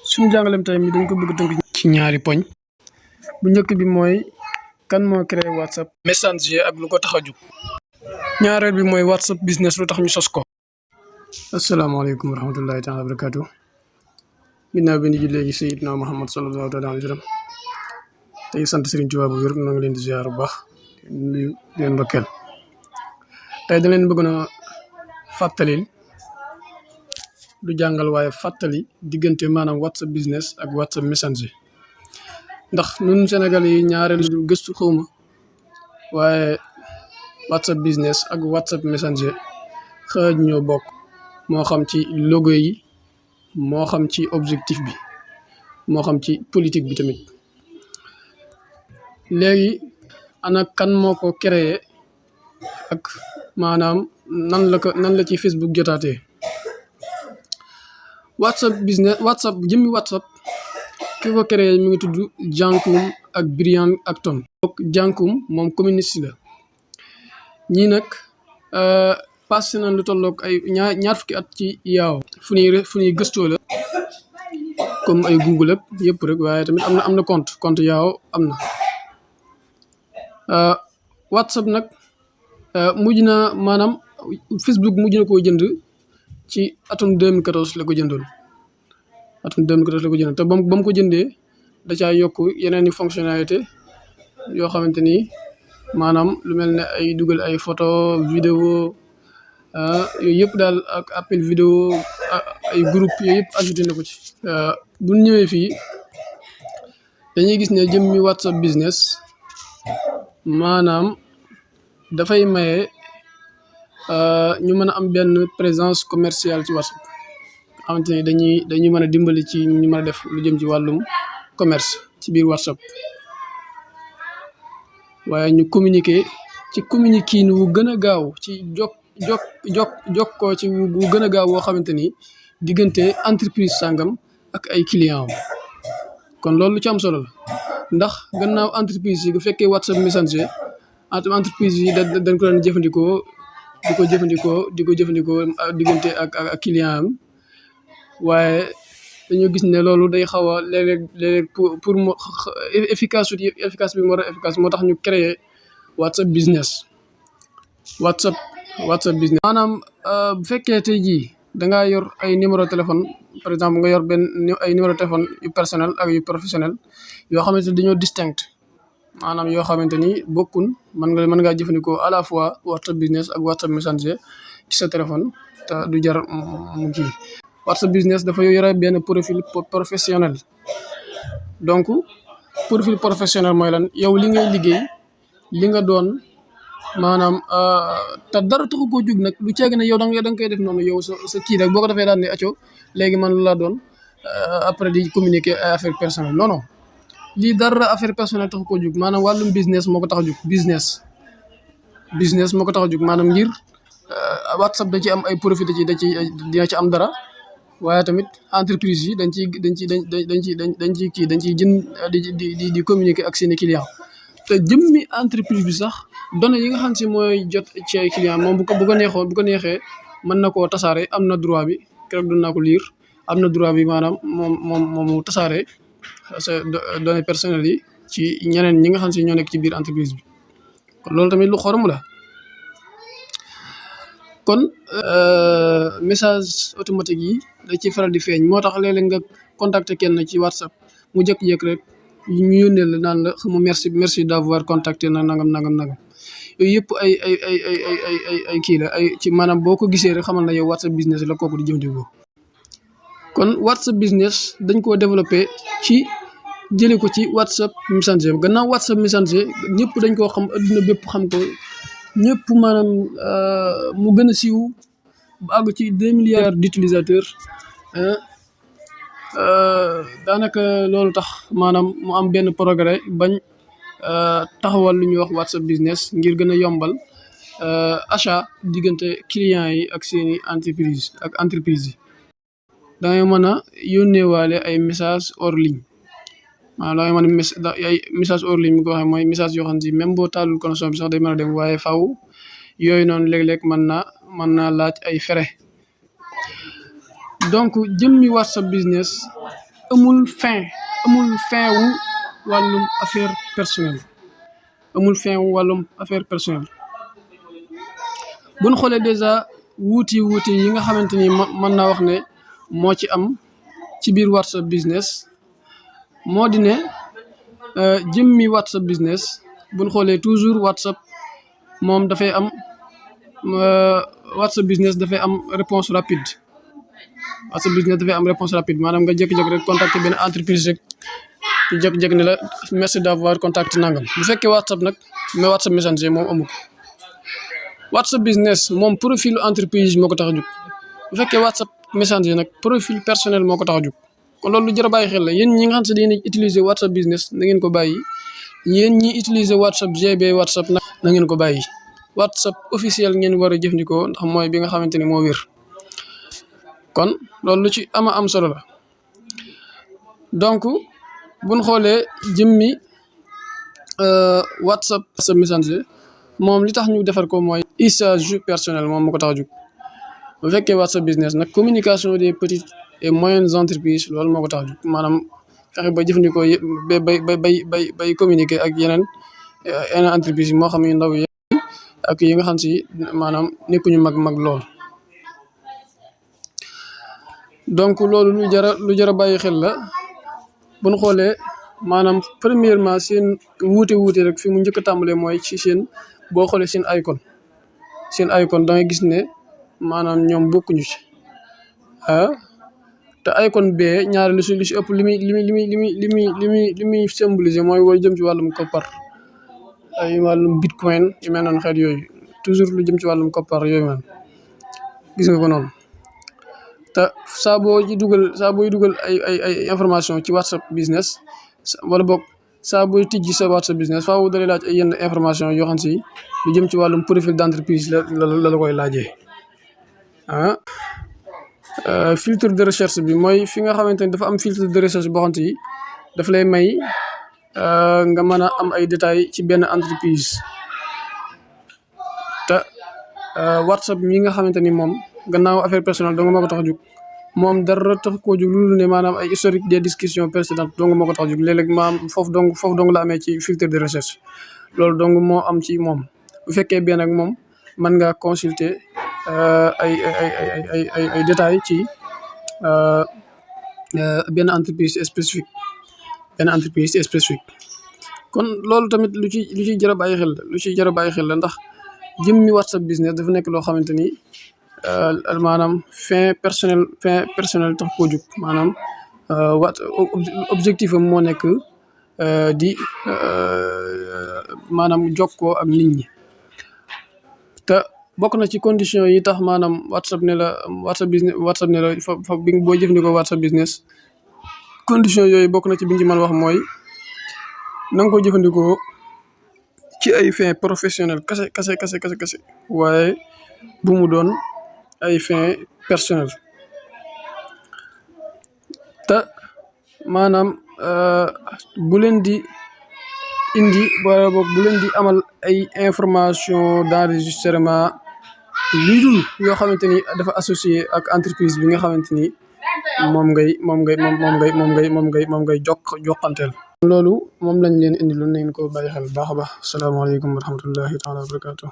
suñu jàngalem tey mi dañ ko bëgg tënk ci ñaari poñ. bu njëkk bi mooy kan moo créé WhatsApp Messenger ak lu ko tax a jug. ñaareel bi mooy WhatsApp business lu tax ñu sos ko. asalaamaaleykum wa rahmatullahi taala wa barakatu. ginnaaw bi ñu jullee ci Seydina Muhammad sallallahu taala alayhi wa sallam tey sant Serigne Touba bu wér noo ngi leen di ziar bu baax nuyu leen mbokkeel. tey da leen bëgg na fàttalil du jàngal waaye fàttali diggante maanaam WhatsApp business ak WhatsApp Messenger. ndax ñun Sénégal yi ñaareel gëstu xawma waaye WhatsApp business ak WhatsApp Messenger xëj ñoo bokk moo xam ci logo yi moo xam ci objectif bi moo xam ci politique bi tamit. léegi ana kan moo ko créé ak maanaam nan la ci Facebook jotaatee. WhatsApp business jëmmi WhatsApp ki ko créé mi ngi tudd Jangkum ak Brian Acton. donc Jangkum moom communiste la ñii nag passé nañ lu tolloog ay ñaar fukki at ci yaaw fu ñuy gëstoo la comme ay Google yëpp rek waaye tamit am na compte yaaw am na. WhatsApp nag mujj na maanaam Facebook mujj na koo jënd ci atum 2014 la ko jëndoon te ba mu ko jëndee da caa yokk yeneen i fonctionnalité yoo xamante ni maanaam lu mel ne ay dugal ay photo vidéo yooyu yëpp daal ak appel vidéo ay groupe yooyu yëpp ajouté na ko ci. bu ñëwee fii dañuy gis ne jëmmi WhatsApp business maanaam dafay maye ñu mën a am benn présence commerciale ci WhatsApp xamante ni dañuy mën a dimbali ci ñu mën a def lu jëm ci wàllum commerce ci biir WhatsApp waaye ñu communiquer ci communiquer wu gën a gaaw ci jokkoo ci wu gën a gaaw woo xamante ni diggante entreprise sàngam ak ay client am kon loolu lu ci am solo la ndax gannaaw entreprise yi bu fekkee WhatsApp Messenger entreprise yi dañ ko doon jëfandikoo di ko jëfandikoo diggante ak client am waaye dañoo gis ne loolu day xaw a léeg-léeg pour mu efficace bi mu war a efficace moo tax ñu créer WhatsApp business. maanaam bu fekkee tey jii dangaa yor ay numéro téléphone par exemple nga yor ay numéro téléphone yu personnel ak yu professionnel yoo xamante ni dañoo distinct maanaam yoo xamante ni bokkun mën ngaa jëfandikoo à la fois WhatsApp business ak WhatsApp Messenger ci sa téléphone te du jar mu kii. WhatsApp business dafa yore benn profil professionnel donc profil professionnel mooy lan yow li ngay liggéey li nga doon maanaam te dara taxu koo jug nag lu ceeg ne yow da nga koy def noonu yow sa kii rek boo ko defee daal ne acco léegi man laa doon après di communiquer ay affaire personnelle non lii dara affaire personnelle taxu koo jug maanaam wàllum business moo ko tax a jug business moo ko tax a jug maanaam ngir WhatsApp da ci am ay profit dina ci am dara waaye tamit entreprise yi dañ ciy jën di communiquer ak seeni client te jëmmi entreprise bi sax données yi nga xam si mooy jot ci ay client moom bu ko neexee mën na koo tasaare am na droit bi keroog doon naa ko lire am na droit bi maanaam moom mu tasaare sa données personnelles yi ci ñeneen ñi nga xam si ñoo nekk ci biir entreprise bi kon loolu tamit lu xorom la. kon message automatique yi da ci faral di feeñ moo tax léeg-léeg nga contacter kenn ci WhatsApp mu jékki-jékki rek ñu yónnee la naan la xam merci d'avoir contacté na nangam yooyu yëpp ay kii la ay ci maanaam boo ko gisee rek xamal na yow WhatsApp business la kooku di jëfandikoo. kon WhatsApp business dañ koo développé ci jëlee ko ci WhatsApp Messenger gannaaw WhatsApp Messenger ñëpp dañ koo xam adduna bépp xam ko ñëpp maanaam mu gën a siiw ba àgg ci 2 milliards d'utilisateurs daanaka loolu tax maanaam mu am benn progrès bañ taxawal lu ñuy wax WhatsApp business ngir gën a yombal achat diggante clients yi ak seeni entreprise yi. dangay mën a yónneewaale ay message hors ligne maanaam da ngay mën ay message hors ligne mi ko waxee mooy message yoo xam ne même boo taalul connexion bi sax day mën a dem waaye faaw yooyu noonu léeg-léeg mën naa laaj ay frais. donc jëmmi WhatsApp business amul fin wu wàllum affaire personnelle bu ñu xoolee dèjà wuuti yi nga xamante ni mën naa wax ne moo ci am ci biir WhatsApp business moo di ne jëmmi WhatsApp business bu ñu xoolee toujours WhatsApp moom dafay am WhatsApp business dafay am réponse rapide. WhatsApp business dafay am réponse rapide maanaam nga jékki-jékki rek contacter benn entreprise rek jékki-jékki ne la merci d'avoir contacté nangam bu fekkee WhatsApp nag mais WhatsApp Messenger moom amu ko. WhatsApp business moom profil entreprise moo ko tax a jóg bu fekkee WhatsApp Messenger nag profil personnel moo ko tax a jóg kon loolu lu jar a bàyyi xel la yéen ñi nga xam ne dañuy utiliser WhatsApp business na ngeen ko bàyyi yéen ñi utiliser WhatsApp GB WhatsApp nag na ngeen ko bàyyi WhatsApp officiel ngeen war a jëfandikoo ndax mooy bi nga xamante ne moo wér. kon loolu lu ci am solo la donc buñ xoolee jëmmi WhatsApp Messenger moom li tax ñu defar ko mooy usage personnel moom moo ko tax a jóg bu fekkee WhatsApp business nag communication des petites et moyennes entreprises loolu moo ko tax a jóg maanaam fexe ba jëfandikoo bay communiquer ak yeneen entreprise yi moo xam yu ndaw yi ak yi nga xam si maanaam nekkuñu mag lool. donc loolu lu jara bàyyi xel la bu ñu xoolee maanaam premièrement seen wuute rek fi mu njëkk a tàmbalee mooy ci seen boo xoolee seen icône da ngay gis ne maanaam ñoom bokkuñu ci te icône bee ñaari lu si ëpp li muy symboliser mooy war jëm ci wàllum koppar ay wàllum bitcoin yu mel noonu xeet yooyu toujours lu jëm ci wàllum koppar yooyu man gis nga ko noonu. te saa booy dugal ay information ci WhatsApp business wala boog saa booy tijji sa WhatsApp business faaw dalay laaj ay yenn information yoo xam si lu jëm ci wàllum profil d'entreprise la koy laajee filtre de recherche bi mooy fi nga xamante ni dafa am filtre de recherche boo xam si daf lay may nga mën a am ay détails ci benn entreprise te WhatsApp mi nga xamante ni moom gannaaw affaire personnelle dong moo ko tax a jóg moom dara tax koo jóg loolu ne maanaam ay historique des discussions précédentes dong moo ko tax a jóg léeg-léeg maanaam foofu dong la amee ci filtre de recherche loolu dong moo am ci moom bu fekkee benn ak moom mën nga consulter ay détails ci benn entreprise spécifique kon loolu tamit lu ci jar a bàyyi xel la ndax jëmmi WhatsApp business dafa nekk loo xamante ni maanaam fin personnel tax koo jóg maanaam objectif am moo nekk di maanaam jokkoo ak nit ñi te bokk na ci condition yi tax maanaam WhatsApp ne la fa bi boo jëfandikoo WhatsApp business condition yooyu bokk na ci bi ñu ci mën wax mooy na nga ko jëfandikoo ci ay fin professionnel kase waaye bu mu doon ay fin personnel te maanaam bu leen di indi wala boog bu leen di amal ay information d'enregistrement luy dul yoo xamante ni dafa associé ak entreprise bi nga xamante ni moom ngay jokkanteel loolu moom lañ leen indi lu ngeen ko bàyyi xel baax a baax asalaamaaleykum wa rahmatullahi taala wa barakatuh